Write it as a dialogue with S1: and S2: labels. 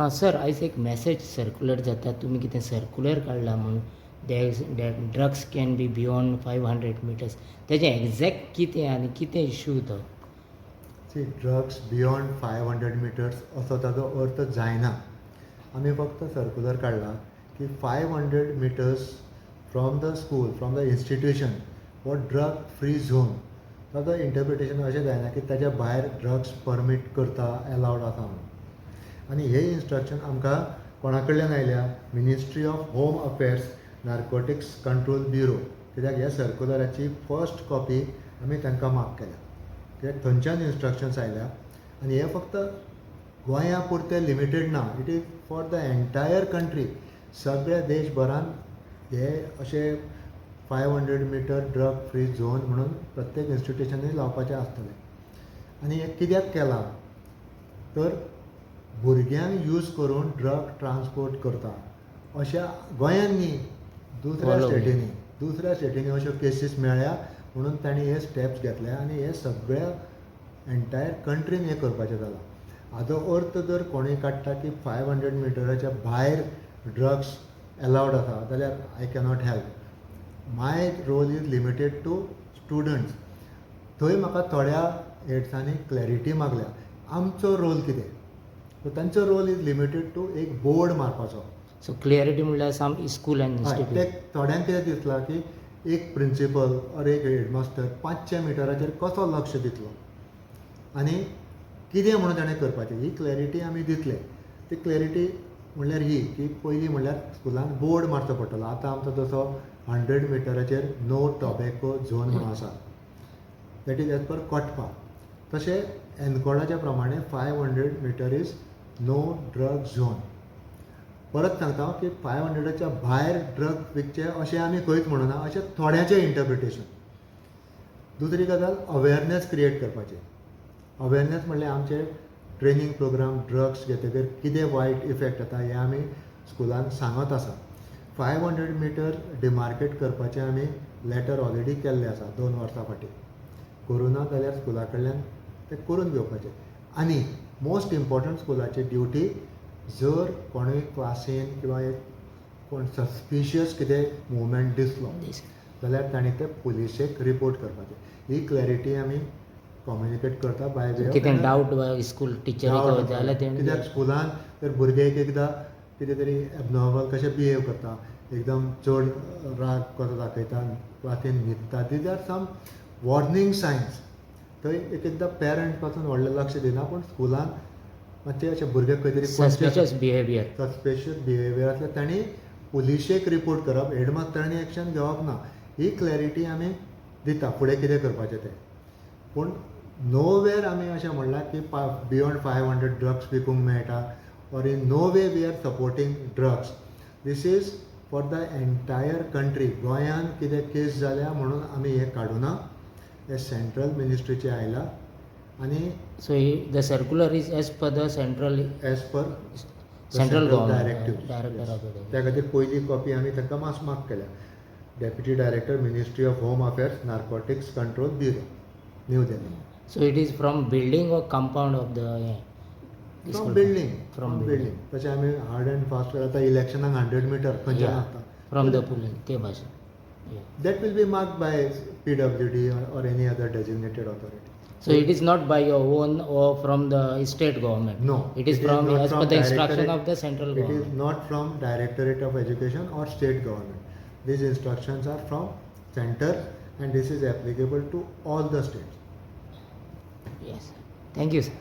S1: Sir, आयज एक message circulate जाता, तुमी कितें सर्कुलर काडला म्हणून, that drugs can be beyond 500 meters. तेजें एग्जॅक्ट कितें आनी कितें इशू तो?
S2: See, drugs beyond 500 meters असो ताजो अर्थ जायना. आमी फक्त सर्कुलर काडला की 500 meters from the school, from the institution हो ड्रग फ्री झोन. ताजो इंटरप्रिटेशन अशें जायना की ताज्या भायर ड्रग्स परमीट करता, एलावड आसा म्हणून. आनी हे इन्स्ट्रक्शन आमकां कोणा कडल्यान आयल्या? Ministry of Home Affairs, Narcotics Control Bureau. कित्याक ह्या सर्कुलराची फर्स्ट कॉपी आमी तांकां मार्क केल्या, कित्याक थंयच्यान इन्स्ट्रक्शन्स आयल्या. आनी हे फक्त गोंया पुरतें लिमिटेड ना, it is for the entire country. सगळ्या देशभरान हे अशे 500 meter drug free zone म्हणून प्रत्येक इन्स्टिट्युशनांनी लावपाचें आसतलें. आनी हें कित्याक केलां तर भुरग्यांक यूज करून ड्रग ट्रान्सपोर्ट करता अशा गोंयान न्ही, दुसऱ्या
S1: All over.
S2: स्टेटींनी, दुसऱ्या स्टेटींनी अश्यो केसीस मेळ्ळ्या म्हणून तांणी हे स्टेप्स घेतले. आनी हे सगळ्या एंटायर कंट्रीन हें करपाचें जालां. हाजो अर्थ जर कोणूय काडटा की 500 मिटराच्या भायर ड्रग्स एलावड आसा जाल्यार I cannot help. My role is limited to students. थंय म्हाका थोड्या हेड्सांनी क्लॅरिटी मागल्या, आमचो रोल कितें. सो तांचो रोल is limited to एक बोर्ड मारपाचो.
S1: सो क्लियरिटी म्हणल्यार सम स्कूल आनी
S2: हय, ते
S1: इन्स्टिट्यूट.
S2: थोड्यांक कितें दिसलां की एक प्रिंसिपल ऑर एक हेडमास्टर 500 मिटराचेर कसो लक्ष दितलो आनी कितें म्हणून ताणें करपाचें. ही क्लॅरिटी आमी दितले. ती क्लॅरिटी म्हणल्यार ही की पयलीं म्हणल्यार स्कुलान बोर्ड मारचो पडटलो. आतां आमचो जसो 100 मिटराचेर नो टोबॅको झोन म्हणून आसा, that is as per COTPA. तशें एनकोडाच्या प्रमाणे 500 meter is no drug zone. परत सांगता हांव की 500च्या भायर ड्रग विकचे अशें आमी खंयच म्हणना, अशें थोड्याचें इंटरप्रिटेशन. दुसरी गजाल, अवेरनेस क्रिएट करपाची. अवेरनेस म्हणल्यार आमचे ट्रेनींग प्रोग्राम, ड्रग्स घेतकीर कितें वायट इफेक्ट जाता हें आमी स्कुलान सांगत आसा. 500 मिटर डिमार्केट करपाचें आमी लेटर ऑलरेडी केल्लें आसा 2 वर्सां फाटीं. करूं ना जाल्यार स्कुला कडल्यान तें करून घेवपाचें. आनी मोस्ट इम्पोर्टंट, स्कुलाची ड्युटी, जर कोणूय क्लासीन किंवा एक कोण सस्पिशियस कितें मुवमेंट दिसलो जाल्यार तांणी तें पुलिशेक रिपोर्ट करपाचें. ही क्लॅरिटी आमी कम्युनिकेट करता बाय वे.
S1: कितें डावट स्कूल टिचरीक जाल्यार तेणी
S2: कित्याक स्कुलान तर भुरगे एक एकदां कितें तरी एबनॉर्मल कशें बिहेव करता, एकदम चड राग कसो दाखयता, क्लासीन न्हिदता, these are some warning signs. थंय एक एकदां पेरंट पासून व्हडलें लक्ष दिना, पूण स्कुलान मातशें अशें भुरगे खंय तरी
S1: सस्पिशियस बिहेवियर.
S2: सस्पिशियस बिहेवियर आसल्यार तांणी पुलिशेक रिपोर्ट करप, हेडमास्टरांनी एक्शन घेवप ना. ही क्लॅरिटी आमी दिता फुडें कितें करपाचें तें. पूण नो वेर आमी अशें म्हणलां की बियोंड 500 ड्रग्स विकूंक मेळटा or in no way we are supporting drugs. This is for the entire country. गोंयान कितें केस जाल्या म्हणून आमी हें काडुना. हें सेंट्रल मिनिस्ट्रीचें आयलां आनी
S1: So the circular is as per the central
S2: as per
S1: central government
S2: directive.
S1: Director of
S2: त्या खातीर पयली कॉपी आमी तांकां मास मार्क केल्या, Deputy Director, Ministry of Home Affairs, Narcotics Control Bureau, New Delhi.
S1: So it is from building or compound of the
S2: from building.
S1: From
S2: building. तशें आमी hard and fast आतां इलेक्शनाक 100 मिटर खंयच्यान आसता.
S1: फ्रॉम the polling ते भाशेन.
S2: That will be marked by PWD or any other designated authority.
S1: So it is not by your own or from the state government?
S2: No.
S1: It is from
S2: not
S1: as
S2: from
S1: per the instruction
S2: Directorate-
S1: of the central
S2: It is
S1: government.
S2: Not from Directorate of Education or state government. These instructions are from center and this is applicable to all the states.
S1: Yes. Thank you, sir.